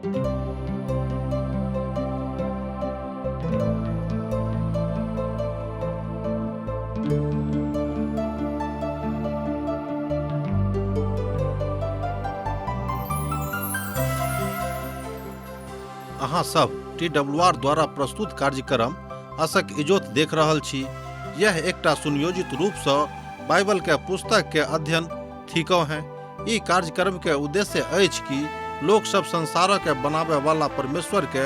अहाँ सब T W R द्वारा प्रस्तुत कार्यक्रम असक इजोत देख रहल छी। यह एकटा सुनियोजित रूप से बाइबल के पुस्तक के अध्ययन थिको हैं। ई कार्यक्रम के उद्देश्य अछि कि लोक सब संसार के बनावे वाला परमेश्वर के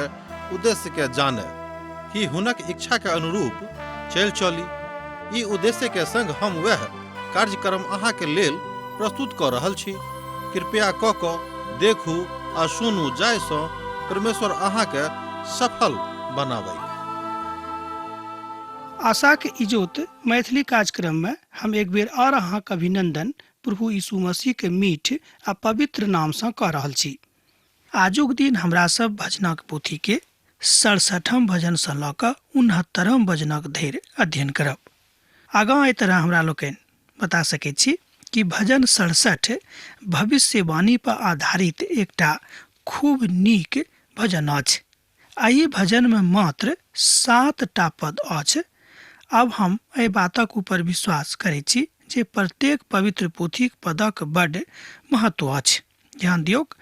उद्देश्य के जाने कि हुनक इच्छा के अनुरूप चल चली। ई उद्देश्य के संग हम वह कार्यक्रम अहाँ के लेल प्रस्तुत क रहल छी। कृपया क क देखू आ सुनू जाहि सँ परमेश्वर अहाँ के सफल बनाबै। आशाक इजोत मैथिली कार्यक्रम में हम एक बेर और अहाँक अभिनंदन प्रभु यीशु मसीह के मीठ आ पवित्र नाम सँ कऽ रहल छी। आजुक दिन हमरा सब भजनक पोथी के 67 भजन सँ लऽ कऽ 69 भजनक धरि अध्ययन करब। आगाँ एहि तरह हमरा लोकनि बता सकैत छी कि भजन 67 भविष्यवाणी पर आधारित एकटा खूब नीक भजन अछि। एहि भजन में मात्र 7 पद अछि। अब हम एहि बातक ऊपर विश्वास करैत छी जे प्रत्येक पवित्र पोथीक पदक बड महत्व अछि। ध्यान दियौक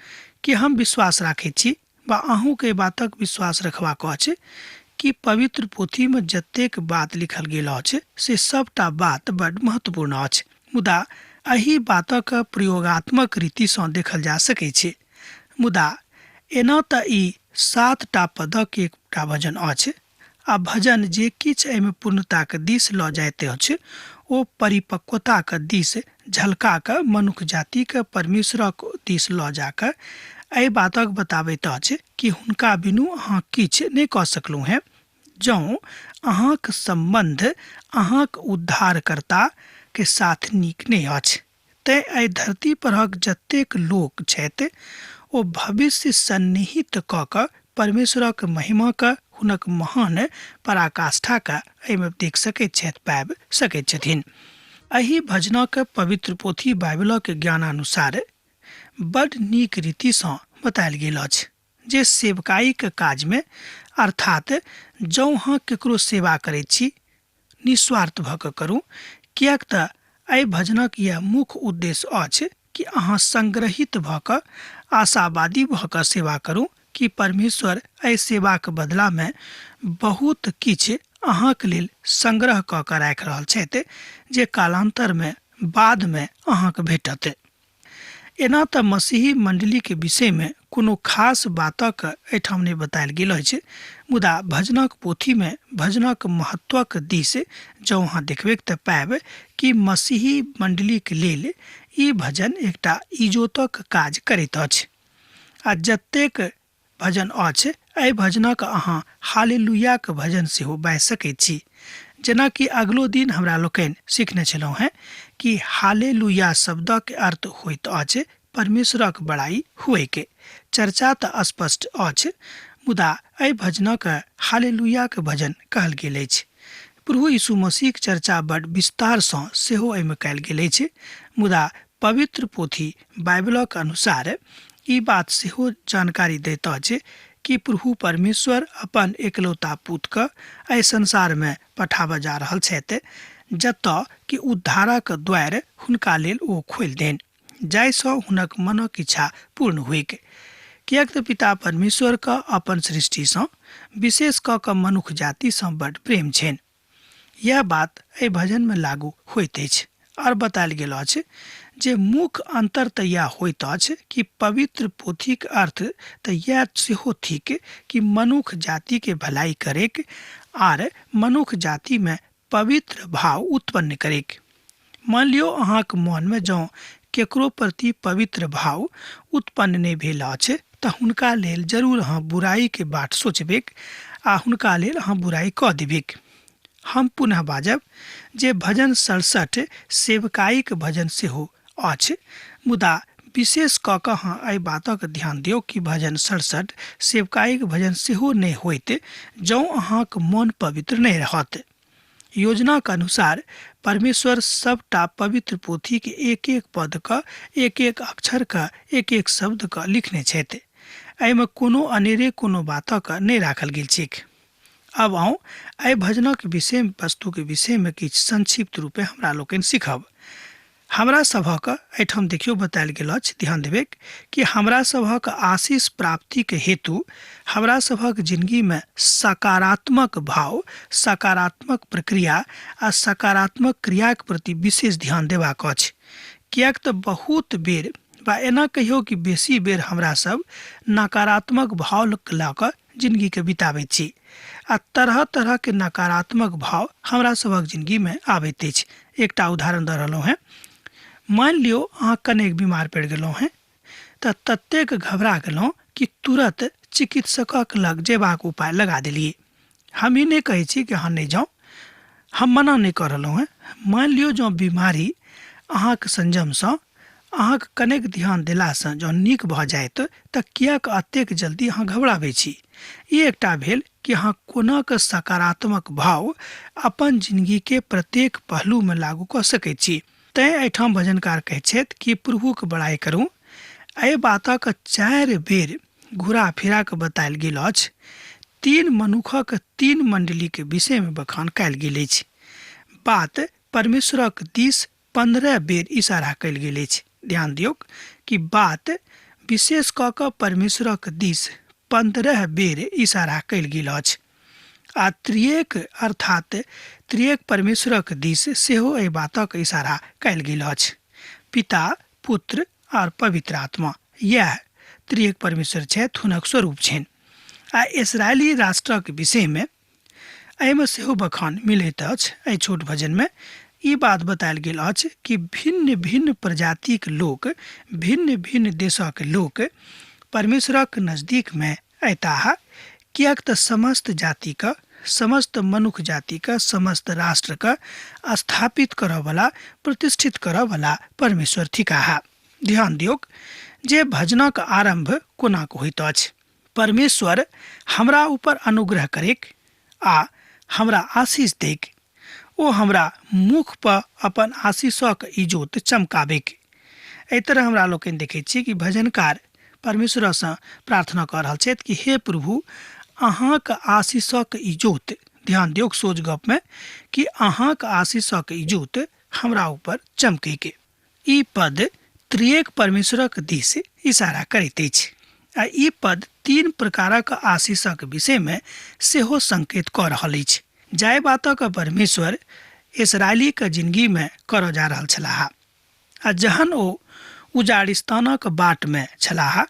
कि हम विश्वास राखैत छी वा अहूँके एहि बातक विश्वास रखबाक अछि कि पवित्र पोथी में जतेक बात लिखल गेल अछि से सबटा बात बड महत्वपूर्ण अछि, मुदा एहि बातक प्रयोगात्मक रीतिसँ देखल जा सकै छै। मुदा एना तऽ ई 7 पदक एकटा भजन अछि आ भजन जे किछु एहिमे पूर्णताक दिस लऽ जाइत अछि ओ परिपक्वताक दिस झलका कऽ मनुख जातिके परमेश्वरक दिस लऽ जा कऽ एहि बातक बताबैत अछि कि हुनका बिनु अहाँ किछु नहि कऽ सकलहुँ हेँ। जँ अहाँक सम्बन्ध अहाँक उद्धारकर्ता के साथ नीक नहि अछि तैँ एहि धरती परहक जतेक लोक छथि ओ भविष्य सन्निहित कऽ कऽ परमेश्वरक महिमाके हुनक महान पराकाष्ठाके एहिमे देख सकैत छथि, पाबि सकैत छथिन। एहि भजनक पवित्र पोथी बाइबलक ज्ञानानुसार बड नीक रीतिसँ बतायल गेल अछि जे सेवकाईक काजमे, अर्थात जँ अहाँ केकरो सेवा करैत छी निस्वार्थ भऽ कऽ करू, किएक तऽ एहि भजनक यह मुख्य उद्देश्य अछि कि अहाँ संग्रहित भऽ कऽ आशावादी भऽ कऽ सेवा करू कि परमेश्वर एहि सेवाक बदलामे बहुत किछु अहाँक लेल संग्रह कऽ कऽ राखि रहल छथि जे कालांतरमे बादमे अहाँक भेटत। एना तऽ मसीही मंडलीके विषयमे कोनो खास बातक एहिठाम नहि बतायल गेल अछि, मुदा भजनक पोथीमे भजनक महत्वक दिस जँ अहाँ देखबैक तऽ पायब कि मसीही मंडलीक लेल ई भजन एकटा इजोतक काज करैत अछि। आ जतेक भजन अछि एहि भजनक अहाँ हालेलुयाक भजन सेहो बाजि सकैत छी। जेनाकि अगलो दिन हमरा लोकनि सीखने छलहुँ हेँ कि हालेलुया शब्दक अर्थ होइत अछि परमेश्वरक बड़ाई हुएके। चर्चा तऽ स्पष्ट अछि, मुदा एहि भजनक हालेलुयाक भजन कहल गेल अछि। प्रभु यीशु मसीहक चर्चा बड विस्तारसँ सेहो एहिमे कयल गेल अछि, मुदा पवित्र पोथी बाइबलक अनुसार ई बात सेहो जानकारी दैत अछि कि प्रभु परमेश्वर अपन एकलौता पुतके एहि संसारमे पठाबऽ जा रहल छथि, जतऽ कि उद्धारक द्वार हुनका लेल ओ खोलि देन, जाहिसँ हुनक मनक इच्छा पूर्ण होइक। किएक तऽ पिता परमेश्वरके अपन सृष्टिसँ विशेष कऽ कऽ मनुख जातिसँ बड प्रेम छनि। यह बात एहि भजनमे लागू होइत अछि। और बतायल गेल अछि जे मुख्य अंतर तऽ यैह होइत अछि कि पवित्र पोथीक अर्थ तऽ यैह सेहो थिक कि मनुख जातिके भलाई करैक आर मनुख जातिमे पवित्र भाव उत्पन्न करैक। मान लियौ अहाँक मनमे जँ केकरो प्रति पवित्र भाव उत्पन्न नहि भेल अछि तऽ हुनका लेल जरूर अहाँ बुराइके बाट सोचबैक आ हुनका लेल अहाँ बुराइ कऽ देबैक। हम पुनः बाजब जे भजन 67 सेवकाईक भजन सेहो अछि, मुदा विशेष कऽ कऽ अहाँ एहि बातक ध्यान दियौ कि भजन 67 सेवकाईक भजन सेहो नहि होइत जँ अहाँक मन पवित्र नहि रहत। योजनाक अनुसार परमेश्वर सबटा पवित्र पोथीक एक एक पदक, एक एक अक्षरक, एक एक शब्दक लिखने छथि। एहिमे कोनो अनेरे कोनो बातक नहि राखल गेल छैक। आब आउ एहि भजनक विषय वस्तुके विषयमे किछु संक्षिप्त रूपे हमरा लोकनि सीखब। हमरा सभक एहिठाम देखियौ बतायल गेल अछि, ध्यान देबै कि हमरा सभक आशीष प्राप्तिके हेतु हमरा सभक जिंदगीमे सकारात्मक भाव, सकारात्मक प्रक्रिया आ सकारात्मक क्रियाके प्रति विशेष ध्यान देबाक अछि। किएक तऽ बहुत बेर वा एना कहियौ कि बेसी बेर हमरा सब नकारात्मक भाव लऽ कऽ जिंदगीके बिताबैत छी आ तरह तरहके नकारात्मक भाव हमरा सभक जिंदगीमे आबैत अछि। एकटा उदाहरण दऽ रहलहुँ हेँ। मानि लियौ अहाँ कनेक बीमार पड़ि गेलहुँ हेँ तऽ ततेक घबरा गेलहुँ कि तुरत चिकित्सकक लग जेबाक उपाय लगा देलियै। हम ई नहि कहै छी कि अहाँ नहि जाउ, हम मना नहि कऽ रहलहुँ हेँ। मानि लियौ जँ बीमारी अहाँके संयमसँ, अहाँके कनेक ध्यान देलासँ जँ नीक भऽ जायत तऽ किएक एतेक जल्दी अहाँ घबराबै छी? ई एकटा भेल कि अहाँ कोना कऽ सकारात्मक भाव अपन जिंदगीके प्रत्येक पहलूमे लागू कऽ सकैत छी। तैँ एहिठाम भजनकार कहैत छथि कि प्रभुके बड़ाइ करू। एहि बातक 4 बेर घुरा फिरा कऽ बतायल गेल अछि। 3 मनुखक 3 मंडलीके विषयमे बखान कयल गेल अछि। बात परमेश्वरक दिस 15 बेर इशारा कयल गेल अछि। ध्यान दियौक कि बात विशेष कऽ कऽ परमेश्वरक दिस 15 बेर इशारा कयल गेल अछि आ त्रिएक अर्थात त्रिएक परमेश्वरक दिस सेहो एहि बातक इशारा कयल गेल अछि। पिता, पुत्र आर पवित्र आत्मा, यैह त्रिएक परमेश्वर छथि, हुनक स्वरूप छनि। आ इसराइली राष्ट्रक विषयमे एहिमे सेहो बखान मिलैत अछि। एहि छोट भजनमे ई बात बतायल गेल अछि कि भिन्न भिन्न प्रजातिक लोक, भिन्न भिन्न देशक लोक परमेश्वरक नजदीकमे अयताह, किएक तऽ समस्त जातिके, समस्त मनुख जातिके, समस्त राष्ट्रके स्थापित करऽवला, प्रतिष्ठित करऽवला परमेश्वर थिकाह। ध्यान दियौक जे भजनक आरम्भ कोना होइत अछि। परमेश्वर हमरा ऊपर अनुग्रह करेक आ हमरा आशीष देक, ओ हमरा मुख पर अपन आशीषक इजोत चमकाबेक। एहि तरह हमरा लोकनि देखैत छी कि भजनकार परमेश्वरसँ प्रार्थना कऽ रहल छथि कि हे प्रभु, अहाँक आशीषक इजोत, ध्यान दियौक सोच गपमे कि अहाँक आशीषक इजोत हमरा ऊपर चमकेके। ई पद त्रिएक परमेश्वरक दिस इशारा करैत अछि आ ई पद 3 प्रकारक आशीषक विषयमे सेहो संकेत कऽ रहल अछि। जाहि बातक परमेश्वर इसराइलीक जिंदगीमे करऽ जा रहल छलाह आ जहन ओ उजाड़िस्तानक बाटमे छलाह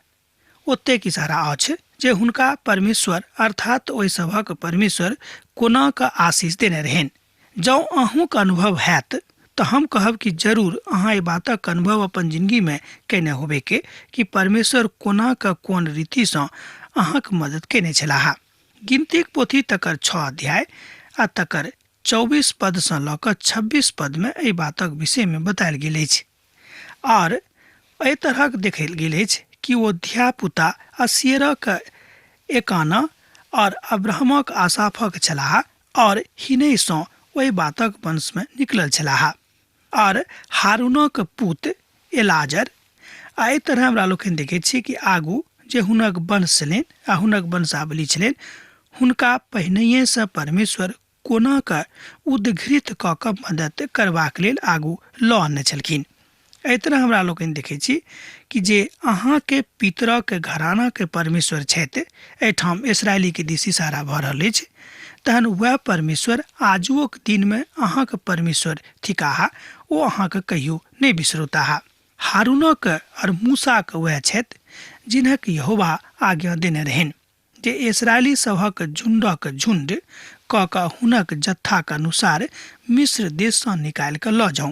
ओतेक इशारा अछि जे हुनका परमेश्वर अर्थात ओहि सभक परमेश्वर कोना कऽ आशीष देने रहनि। जँ अहूँके अनुभव हैत तऽ हम कहब कि जरूर अहाँ एहि बातक अनुभव अपन जिंदगीमे केने होबेके कि परमेश्वर कोना कऽ कोन रीतिसँ अहाँके मदद केने छलाह। गिनतीक पोथी तकर 6 अध्याय आ तकर 24 पदसँ लऽ कऽ 26 पदमे एहि बातक विषयमे बतायल गेल अछि। आर एहि तरहक देखल गेल अछि कि ओ धियापुता असियरक एकाना और अब्राहमक आसाफक छलाह और हिनहिसँ ओहि बातक वंशमे निकलल छलाह और हारूनक पुत एलाजर। आ एहि तरह हमरा लोकनि देखै छी कि आगू जे हुनक वंश छलनि आ हुनक वंशावली छलनि, हुनका पहिनहिएसँ परमेश्वर कोना कऽ उद्घृत कऽ कऽ मदद करबाक लेल आगू लऽ आनने छलखिन। एहि तरह हमरा लोकनि देखै छी कि जे अहाँके पितरक घरानाके परमेश्वर छथि, एहिठाम इसराइलीके दिस इशारा भऽ रहल अछि, तहन वएह परमेश्वर आजुओक दिनमे अहाँके परमेश्वर थिकाह, ओ अहाँके कहियो नहि बिसरौताह। हारूनक और मूसाक वएह छथि जिनक यहोवा आज्ञा देने रहनि जे इसराइली सभक झुंडक झुंड कऽ कऽ हुनक जत्थाक अनुसार मिस्र देशसँ निकालि कऽ लऽ जाउ।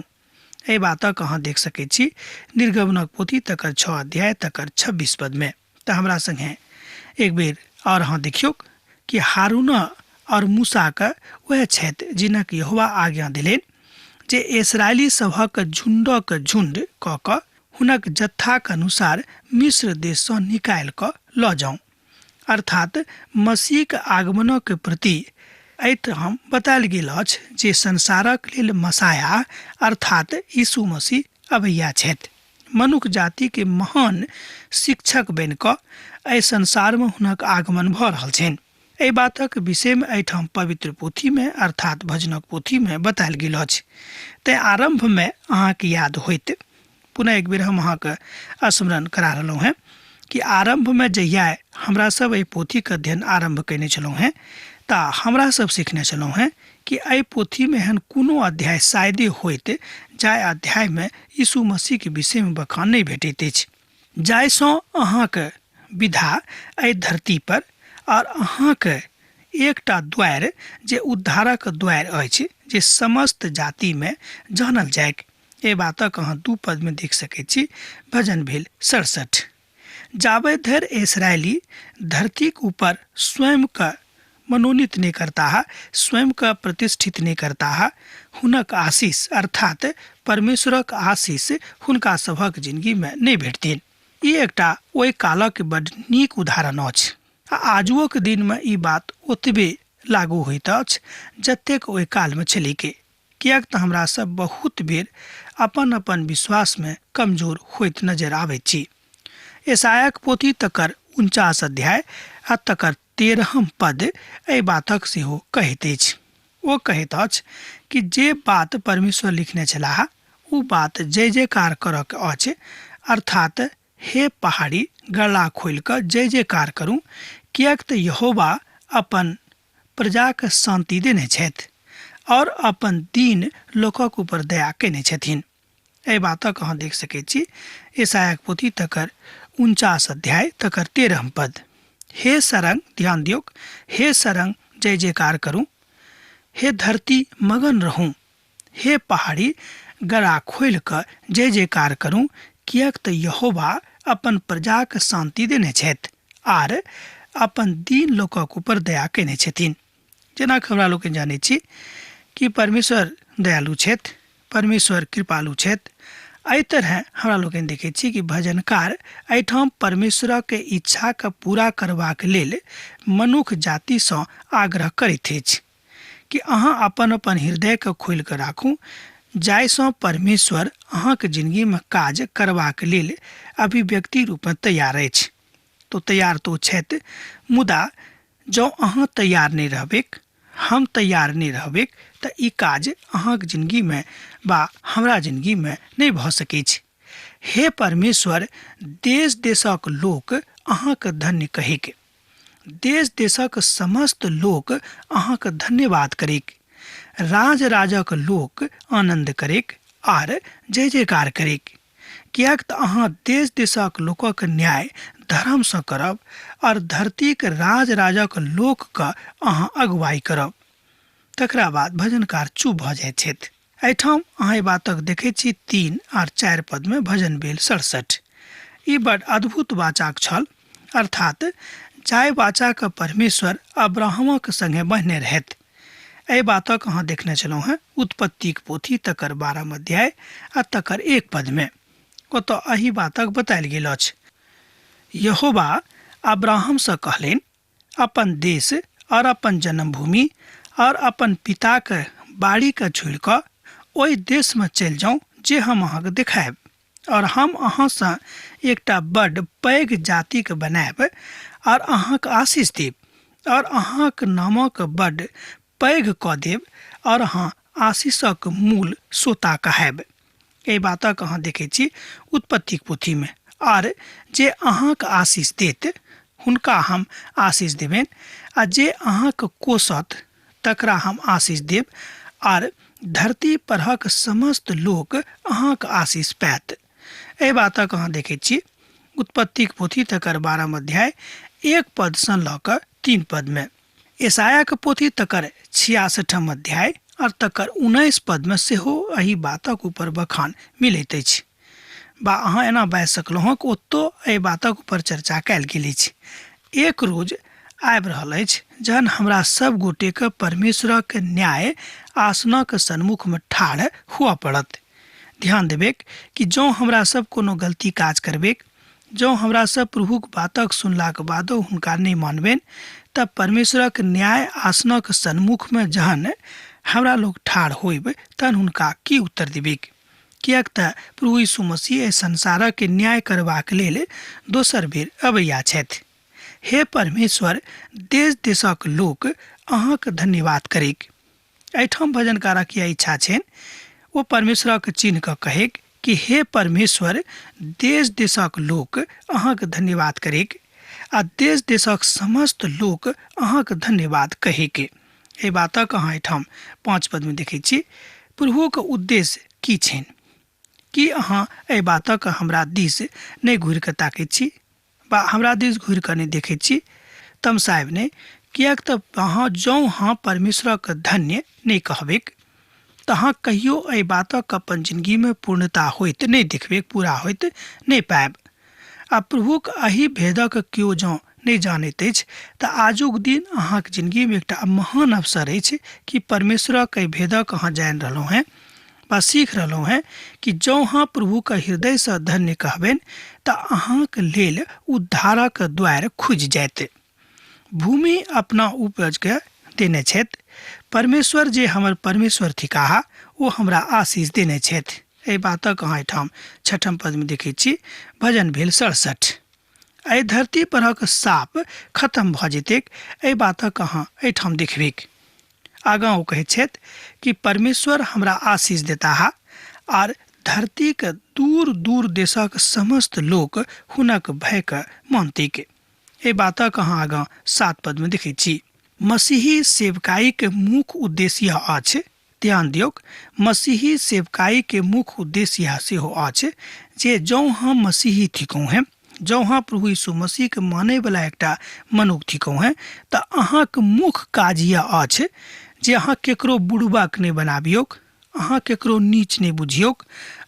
एहि बातक अहाँ देख सकैत छी निर्गमनक पोथी तकर 6 अध्याय तकर 26 पदमे। तऽ हमरा संगे एक बेर और अहाँ देखियौक कि हारून और मूसाक वएह छथि जिनक यहोवा आज्ञा देलनि जे इसराइली सभक झुंडक झुंड कऽ कऽ हुनक जत्थाक अनुसार मिस्र देशसँ निकालि कऽ लऽ जाउ। अर्थात मसीहक आगमनक प्रति एहिठाम बतायल गेल अछि जे संसारक लेल मसाया अर्थात यीशु मसीह अबैया छथि। मनुख जातिके महान शिक्षक बनि कऽ एहि संसारमे हुनक आगमन भऽ रहल छनि। एहि बातक विषयमे एहिठाम पवित्र पोथीमे अर्थात भजनक पोथीमे बतायल गेल अछि। तेँ आरम्भमे अहाँके याद होइत पुनः एक बेर हम अहाँके स्मरण करा रहलहुँ हेँ कि आरम्भमे जहिया हमरा सब एहि पोथीके अध्ययन आरम्भ कयने छलहुँ हेँ तऽ हमरा सब सीखने छलहुँ हेँ कि एहि पोथीमे एहन कोनो अध्याय शायदे होइत जाहि अध्यायमे यीशु मसीहके विषयमे बखान नहि भेटैत अछि, जाहिसँ अहाँके विधा एहि धरती पर आओर अहाँके एकटा द्वारि जे उद्धारक द्वारि अछि जे समस्त जातिमे जानल जाइक। एहि बातक अहाँ दू पदमे देख सकैत छी, भजन भेल 67। जाबे धरि इसराइली धरतीक ऊपर स्वयंके मनोनीत नहि करताह, स्वयंके प्रतिष्ठित नहि करताह, हुनक आशीष अर्थात परमेश्वरक आशीष हुनका सभक जिंदगीमे नहि भेटथिन। ई एकटा ओहि कालक बड नीक उदाहरण अछि आ आजुओक दिनमे ई बात ओतबे लागू होइत अछि जतेक ओहि कालमे छलैके, किएक तऽ हमरा सब बहुत बेर अपन अपन विश्वासमे कमजोर होइत नजर आबैत छी। यशायाक पोथी तकर 49 अध्याय आ तकर 13 पद एहि बातक सेहो कहैत अछि। ओ कहैत अछि कि जे बात परमेश्वर लिखने छलाह ओ बात जय जयकार करऽके अछि, अर्थात हे पहाड़ी गला खोलि कऽ जय जयकार करू, किएक तऽ यहोवा अपन प्रजाके शान्ति देने छथि और अपन दीन लोकक ऊपर दया कयने छथिन। एहि बातक अहाँ देख सकैत छी यशायाक पोथी तकर 49 अध्याय तकर 13 पद। हे सरंग, ध्यान दियौक, हे सरंग जय जयकार करू, हे धरती मगन रहू, हे पहाड़ी गला खोलि कऽ जय जयकार करू, किएक तऽ यहोवा अपन प्रजाके शान्ति देने छथि आर अपन दीन लोकक ऊपर दया कयने छथिन। जेना कि हमरा लोकनि जानै छी कि परमेश्वर दयालु छथि, परमेश्वर कृपालु छथि। एहि तरहे हमरा लोकनि देखै छी कि भजनकार एहिठाम परमेश्वरक इच्छाके पूरा करबाक लेल मनुख जातिसँ आग्रह करैत अछि कि अहाँ अपन अपन हृदयके खोलि कऽ राखू, जाहिसँ परमेश्वर अहाँके जिंदगीमे काज करबाक लेल अभिव्यक्ति रूपमे तैयार अछि। तो तैयार तो छथि, मुदा जँ अहाँ तैयार नहि रहबैक, हम तैयार नहि रहबैक, तऽ ई काज अहाँके जिंदगीमे वा हमरा जिंदगीमे नहि भऽ सकैछ। हे परमेश्वर, देश देशक लोक अहाँके धन्य कहैक, देश देशक समस्त लोक अहाँके धन्यवाद करैक, राज राजक लोक आनंद करैक आर जय जयकार करैक, किएक तऽ अहाँ देश देशक लोकक न्याय धर्मसँ करब और धरतीक राज राजक लोकके अहाँ अगुवाई करब। तकरा बाद भजनकार चुप भऽ जाइत छथि। एहिठाम अहाँ एहि बातक देखैत छी 3 आर 4 पदमे भजन भेल 67। ई बड अद्भुत वाचाक छल, अर्थात जाहि वाचाक परमेश्वर अब्राहमक संगे बन्हने रहथि। एहि बातक अहाँ देखने छलहुँ हेँ उत्पत्तिक पोथी तकर 12 अध्याय आ तकर 1 पदमे। ओतऽ एहि बातक बतायल गेल अछि। यहोवा अब्राहमसँ कहलनि, अपन देश और अपन जन्मभूमि और अपन पिताक बाड़ीके छोड़ि कऽ ओहि देशमे चलि जाउ जे हम अहाँके देखायब, और हम अहाँसँ एकटा बड्ड पैघ जातिके बनायब और अहाँके आशीष देब और अहाँक नामक बड्ड पैघ कऽ देब और अहाँ आशीषक मूल सोता कहायब। एहि बातक अहाँ देखै छी उत्पत्तिक पोथीमे। आर जे अहाँके आशीष देत हुनका हम आशीष देबनि, आ जे अहाँके कोसत तकरा हम आशीष देब, आर धरती परहक समस्त लोक अहाँके आशीष पायत। एहि बातक अहाँ देखै छी उत्पत्तिक पोथी तकर 12 अध्याय 1 पदसँ लऽ कऽ 3 पदमे। यशायाक पोथी तकर 66 अध्याय और तकर 19 पदमे सेहो एहि बातक ऊपर बखान मिलैत अछि। बा अहाँ एना बाजि सकलहुँ हँ कि ओतौ एहि बातक ऊपर चर्चा कयल गेल अछि। एक रोज आबि रहल अछि जहन हमरा सब गोटेके परमेश्वरक न्याय आसनक सन्मुखमे ठाढ़ हुअ पड़त। ध्यान देबैक कि जँ हमरा सब कोनो गलती काज करबैक, जँ हमरा सब प्रभुक बातक सुनलाक बादो हुनका नहि मानबनि, तब परमेश्वरक न्याय आसनक सन्मुखमे जहन हमरा लोग ठाढ़ होइब तहन हुनका की उत्तर देबैक? किएक तऽ प्रभु यीशु मसीह एहि संसारक न्याय करबाक लेल दोसर बेर अबैया छथि। हे परमेश्वर, देश देशक लोक अहाँके धन्यवाद करेक। एहिठाम भजनकारक यह इच्छा छनि ओ परमेश्वरक चिन्ह कऽ कहैक कि हे परमेश्वर, देश देशक लोक अहाँके धन्यवाद करेक आ देश देशक समस्त लोक अहाँके धन्यवाद कहैके। एहि बातक अहाँ एहिठाम 5 पदमे देखै छी। प्रभुके उद्देश्य की छनि? कि अहाँ एहि बातक हमरा दिस नहि घुरि कऽ ताकैत छी बा हमरा दिस घुरि कऽ नहि देखैत छी? तमसायब नहि, किएक तऽ अहाँ जौं अहाँ परमेश्वरक धन्य नहि कहबैक तऽ अहाँ कहियो एहि बातक अपन जिंदगीमे पूर्णता होइत नहि देखबैक, पूरा होइत नहि पायब। आ प्रभुक एहि भेदक केओ जँ नहि जानैत अछि तऽ आजुक दिन अहाँके जिंदगीमे एकटा महान अवसर अछि कि परमेश्वरक एहि भेदक अहाँ जानि रहलहुँ हेँ बा सीख रहलहुँ हेँ कि जँ अहाँ प्रभुके हृदयसँ धन्य कहबनि तऽ अहाँके लेल उद्धारक द्वार खुजि जायत। भूमि अपना उपजके देने छथि, परमेश्वर जे हमर परमेश्वर थिकाह ओ हमरा आशीष देने छथि। एहि बातक अहाँ एहिठाम 6 पदमे देखैत छी। भजन भेल 67। एहि धरती परक साप खत्म भऽ जेतैक, एहि बातक अहाँ एहिठाम देखबैक। आगाँ ओ कहैत छथि कि परमेश्वर हमरा आशीष देताह आर धरतीके दूर दूर देशक समस्त लोक हुनक भयके मानतैक। एहि बातक अहाँ आगाँ 7 पदमे देखैत छी। मसीही सेवकाईके मुख्य उद्देश्य यह अछि, ध्यान दियौक, मसीही सेवकाईके मुख्य उद्देश्य यह सेहो अछि जे जौं हम मसीही थिकहुँ हेँ, जौं अहाँ प्रभु यीशु मसीहके मानैवला एकटा मनुख थिकहुँ हेँ, तऽ अहाँके मुख्य काज यह अछि जे अहाँ केकरो बुड़बक नहि बनाबियौक, अहाँ केकरो नीच नहि बुझियौक,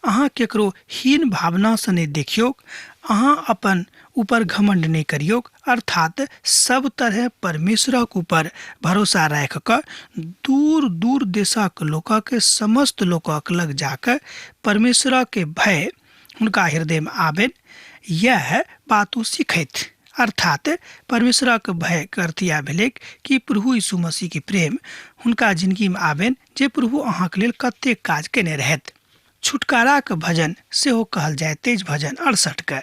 अहाँ केकरो हीन भावनासँ नहि देखियौक, अहाँ अपन ऊपर घमंड नहि करियौक, अर्थात सब तरह परमेश्वरक ऊपर भरोसा राखि कऽ दूर दूर देशक लोकक समस्त लोकक लग जाकऽ परमेश्वरक भय हुनका हृदयमे आबनि, यैह बात ओ सीखैत। अर्थात परमेश्वरक भय के अर्थ यैह भेलैक कि प्रभु यीशु मसीह के प्रेम हुनका जिंदगी में आबनि जे प्रभु अहाँके लेल कतेक काज केने रहथि। छुटकाराक भजन सेहो कहल जाइत अछि भजन 68 के।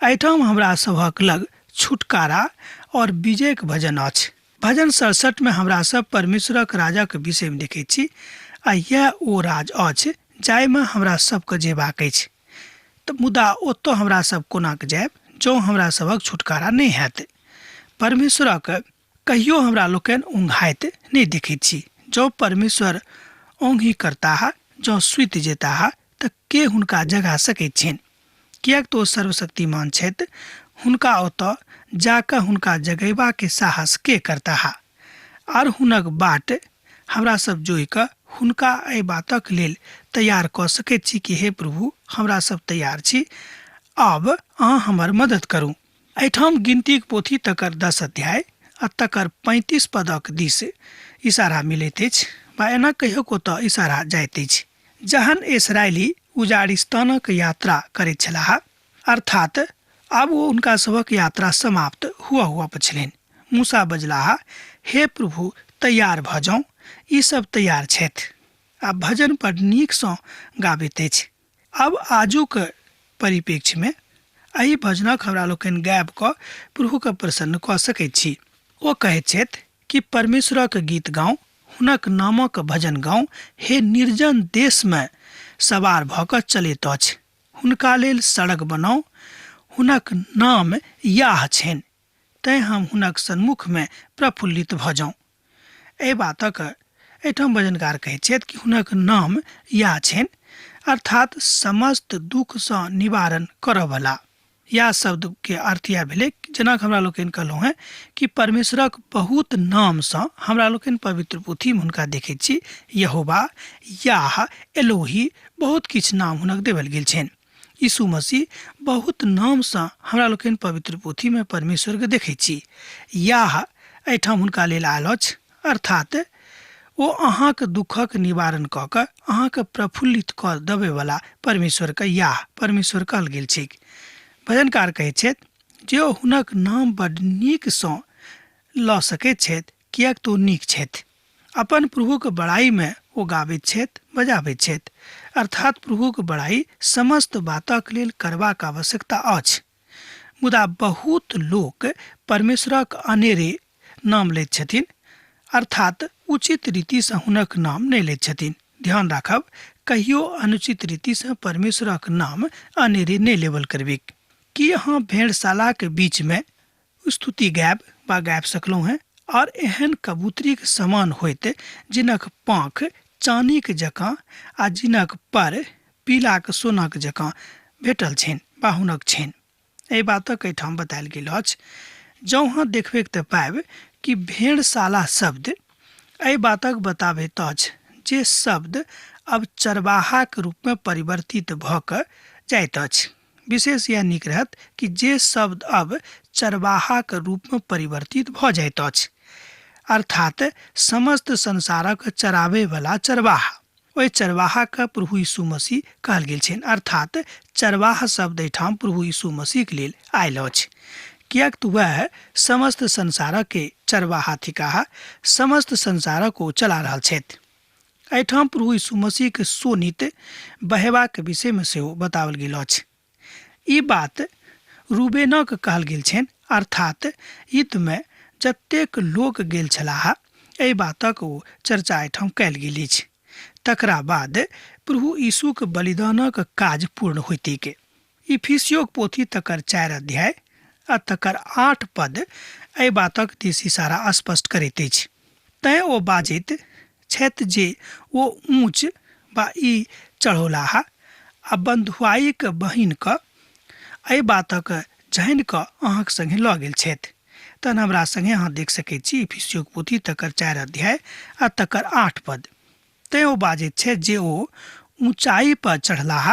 एहिठाम हमरा सभक लग छुटकारा और विजयक भजन अछि। भजन 67 में हमरा सब परमेश्वरक राजक विषय में देखैत छी आ यैह ओ राज अछि जाहिमे हमरा सबके जेबाक अछि। तऽ मुदा ओतऽ हमरा सब कोना कऽ जायब जँ हमरा सभक छुटकारा नहि हैत? परमेश्वरक कहियो हमरा लोकनि औंघाइत नहि देखैत छी। जँ परमेश्वर औंघी करताह, जँ सुति जेताह, तऽ के हुनका जगा सकैत छनि? किएक तऽ ओ सर्वशक्तिमान छथि, हुनका ओतऽ जाकऽ हुनका जगयबाके साहस के करताह? आर हुनक बाट हमरा सब जोहि कऽ हुनका एहि बातक लेल तैयार कऽ सकैत छी कि हे प्रभु, हमरा सब तैयार छी, आब अहाँ हमर मदद करू। एहिठाम गिनतीक पोथी तकर 10 अध्याय आ तकर 35 पदक दिस इशारा मिलैत अछि बा एना कहियोक ओतऽ इशारा जाइत अछि। जहन इसराइली उजाड़िस्तानक यात्रा करैत छलाह, अर्थात आब ओ हुनका सभक यात्रा समाप्त हुआ हुआ पर छलनि, मूसा बजलाह, हे प्रभु, तैयार भऽ जाउ, ई सब तैयार छथि। आ भजन बड नीकसँ गाबैत अछि। आब आजुक परिप्रेक्ष्यमे एहि भजनक हमरा लोकनि गाबि कऽ प्रभुके प्रसन्न कऽ सकैत छी। ओ कहैत छथि कि परमेश्वरक गीत गाउ, हुनक नामक भजन गाउ, हे निर्जन देशमे सवार भऽ कऽ चलैत अछि, हुनका लेल सड़क बनाउ, हुनक नाम याह छनि, तैं हम हुनक सन्मुखमे प्रफुल्लित भऽ जाउँ। एहि बातक एहिठाम भजनकार कहैत छथि कि हुनक नाम याह छनि, अर्थात समस्त दुःखसँ निवारण करऽवला। या शब्द के अर्थ यह भेलै जेना हमरा लोकनि कहलहुँ हेँ कि परमेश्वरक बहुत नामसँ हमरा लोकनि पवित्र पोथीमे हुनका देखैत छी, यहोवा, याह, एलोही, बहुत किछु नाम हुनक देवल गेल छनि। यीशु मसीह बहुत नामसँ हमरा लोकनि पवित्र पोथीमे परमेश्वरके देखैत छी। याह एहिठाम हुनका लेल आयल अछि, अर्थात ओ अहाँके दुःखक निवारण कऽ कऽ अहाँके प्रफुल्लित कऽ देबयवला परमेश्वरके याह परमेश्वर कहल गेल छैक। भजनकार कहैत छथि जे ओ हुनक नाम बड नीकसँ लऽ सकैत छथि, किएक तऽ ओ नीक छथि। अपन प्रभुक बड़ाईमे ओ गाबैत छथि, बजाबैत छथि, अर्थात प्रभुक बड़ाई समस्त बातक लेल करबाक आवश्यकता अछि। मुदा बहुत लोक परमेश्वरक अनेरे नाम लैत छथिन, अर्थात उचित रीतिसँ हुनक नाम नहि लैत छथिन। ध्यान राखब, कहियो अनुचित रीतिसँ परमेश्वरक नाम अनेरे नहि लेबल करबिक। की अहाँ भेड़शालाक बीचमे स्तुति गायब वा गाबि सकलहुँ हेँ और एहन कबूतरीक समान होइत जिनक पाँख चानीक जकाँ आ जिनक पर पीलाक सोनाक जकाँ भेटल छनि वा हुनक छनि? एहि बातक एहिठाम बतायल गेल अछि। जँ अहाँ देखबैक तऽ पाबि कि भेड़शाला शब्द एहि बातक बताबैत अछि जे शब्द अब चरवाहाक रूपमे परिवर्तित भऽ कऽ जाइत अछि। विशेष यह नीक रहत कि जे शब्द अब चरवाहाक रूपमे परिवर्तित भऽ जाइत अछि, अर्थात समस्त संसारक चराबैवला चरवाहा। ओहि चरवाहाके प्रभु यीशु मसीह कहल गेल छनि, अर्थात चरवाहा शब्द एहिठाम प्रभु यीशु मसीहके लेल आयल अछि, किएक तऽ वएह समस्त संसारके चरवाहा थिकाह, समस्त संसारक ओ चला रहल छथि। एहिठाम प्रभु यीशु मसीहके शोणित बहेबाक विषयमे सेहो बताओल गेल अछि। ई बात रूबेनक कहल गेल छनि, अर्थात युद्धमे जतेक लोक गेल छलाह एहि बातक ओ चर्चा एहिठाम कयल गेल अछि। तकरा बाद प्रभु यीशुक बलिदानक काज पूर्ण होइतैक। इफिसियोक पोथी तकर 4 अध्याय आ तकर 8 पद एहि बातक दिस इशारा स्पष्ट करैत अछि। तैँ ओ बाजैत छथि जे ओ ऊँच वा ई चढ़ौलाह आ बन्धुआइक बहिनके एहि बातक जानि कऽ अहाँक सङ्गे लऽ गेल छथि। तहन हमरा सङ्गे अहाँ देख सकैत छी इफिसियोक पोथी तकर 4 अध्याय आ तकर 8 पद। तैँ ओ बाजैत छथि जे ओ ऊँचाइ पर चढ़लाह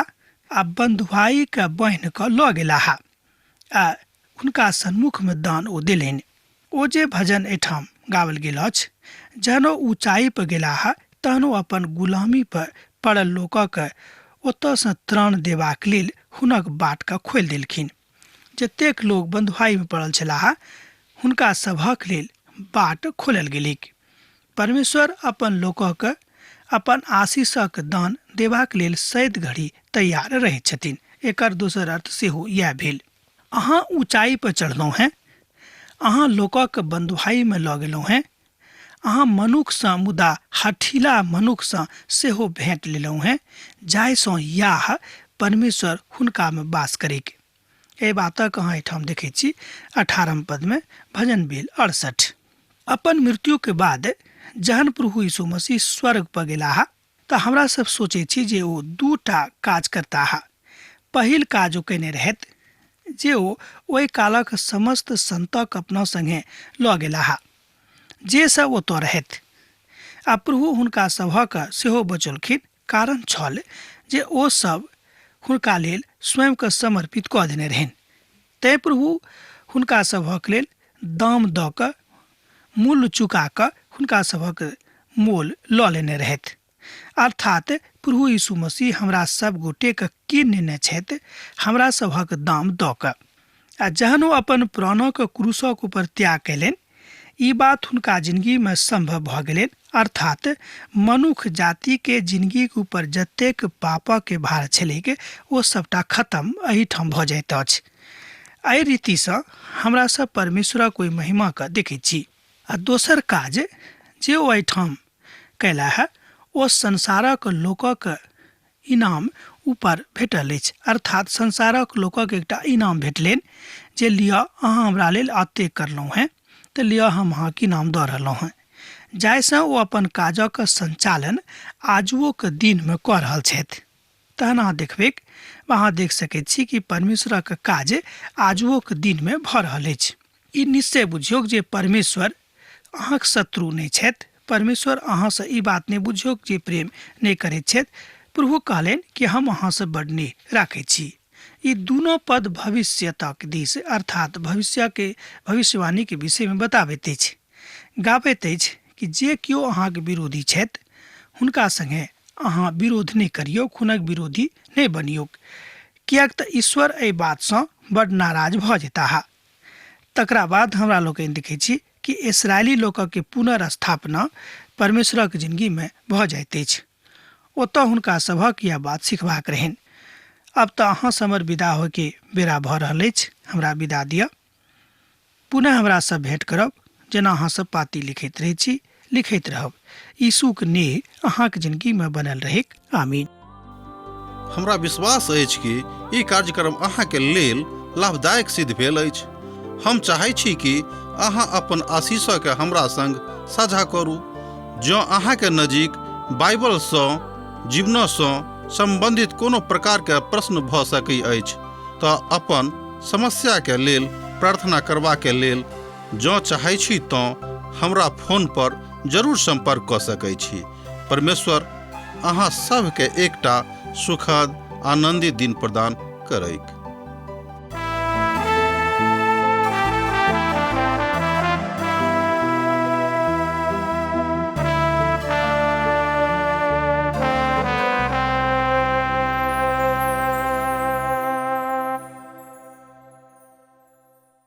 आ बन्धुआइके बहिनके लऽ गेलाह आ हुनका सन्मुखमे दान ओ देलनि। ओ जे भजन एहिठाम गाओल गेल अछि, जहन ओ ऊँचाइ पर गेलाह तहन ओ अपन गुलामी पर पड़ल लोकक ओतऽसँ त्राण देबाक लेल हुनक बाटके खोलि देलखिन। जतेक लोक बन्धुआइमे पड़ल छलाह हुनका सभक लेल बाट खोलल गेलैक। परमेश्वर अपन लोकक अपन आशीषक दान देबाक लेल सैद घड़ी तैयार रहैत छथिन। एकर दोसर अर्थ सेहो इएह भेल। अहाँ ऊँचाइ पर चढ़लहुँ हेँ, अहाँ लोकक बन्धुआइमे लऽ गेलहुँ हेँ, अहाँ मनुखसँ मुदा हठीला मनुखसँ सेहो भेंट लेलहुँ हेँ, जाहिसँ याह परमेश्वर हुनकामे वास करैक। एहि बातक अहाँ एहिठाम देखैत छी 18 पदमे, भजन भेल 68। अपन मृत्युके बाद जहन प्रभु यीशु मसीह स्वर्ग पर गेलाह तऽ हमरा सब सोचै छी जे ओ 2 काज करताह। पहिल काज ओ कयने रहथि जे ओ ओहि कालक समस्त संतक अपना संगे लऽ गेलाह जे सब ओतऽ रहथि, आ प्रभु हुनका सभक सेहो बचौलखिन। कारण छल जे ओ सब हुनका लेल स्वयंके समर्पित कऽ देने रहनि। तैँ प्रभु हुनका सभक लेल दाम दऽ कऽ मूल्य चुका कऽ हुनका सभक मोल लऽ लेने रहथि। अर्थात प्रभु यीशु मसीह हमरा सब गोटेके कीन नेने छथि हमरा सभक दाम दऽ कऽ। आ जहन ओ अपन प्राणक क्रूसक ऊपर त्याग कयलनि, ई बात हुनका जिंदगीमे संभव भऽ गेलनि। अर्थात मनुख जातिके जिंदगीके ऊपर जतेक पापके भार छलैक ओ सबटा खत्म एहिठाम भऽ जाइत अछि। एहि रीतिसँ हमरा सब परमेश्वरक ओहि महिमाके देखैत छी। आ दोसर काज जे ओ एहिठाम कयलाह ओ संसारक लोकक इनाम ऊपर भेटल अछि। अर्थात संसारक लोकक एकटा इनाम भेटलनि जे लिअ अहाँ हमरा लेल एतेक करलहुँ हेँ तऽ लिअ हम अहाँके इनाम दऽ रहलहुँ हेँ, जाहिसँ ओ अपन काजक संचालन आजुओक दिनमे कऽ रहल छथि। तहन अहाँ देखबैक वा अहाँ देख सकैत छी कि परमेश्वरक काज आजुओक दिनमे भऽ रहल अछि। ई निश्चय बुझियौक जे परमेश्वर अहाँक शत्रु नहि छथि। परमेश्वर अहाँसँ ई बात नहि बुझियौक जे प्रेम नहि करैत छथि। प्रभु कहलनि कि हम अहाँसँ बड नेह राखैत छी। ई दुनो पद भविष्यतक दिस अर्थात भविष्यके भविष्यवाणीके विषयमे बताबैत अछि। गाबैत अछि कि जे केओ अहाँके विरोधी छथि हुनका संगे अहाँ विरोध नहि करियौक, हुनक विरोधी नहि बनियौक, किएक तऽ ईश्वर एहि बातसँ बड नाराज भऽ जेताह। तकरा बाद हमरा लोकनि देखै छी कि इसराइली लोकके पुनर्स्थापना परमेश्वरक जिंदगीमे भऽ जाइत अछि। ओतऽ हुनका सभक यह बात सिखबाक रहनि। अब तऽ अहाँसँ हमर विदा होइके बेरा भऽ रहल अछि। हमरा विदा दिअ। पुनः हमरासँ भेंट करब। जेना अहाँ सब पाती लिखैत रहै छी, लिखैत रहब। यीशुक नेह अहाँक जिंदगीमे बनल रहैक। आमीन। हमरा विश्वास अछि कि ई कार्यक्रम अहाँके लेल लाभदायक सिद्ध भेल अछि। हम चाहै छी कि अहाँ अपन आशीषके हमरा संग साझा करू। जँ अहाँके नजीक बाइबलसँ जीवनसँ सम्बन्धित कोनो प्रकारके प्रश्न भऽ सकै अछि तऽ अपन समस्याके लेल प्रार्थना करबाके लेल जँ चाहै छी तँ हमरा फोन पर जरूर सम्पर्क कऽ सकै छी। परमेश्वर अहाँ सभके एकटा सुखद आनन्दित दिन प्रदान करैक।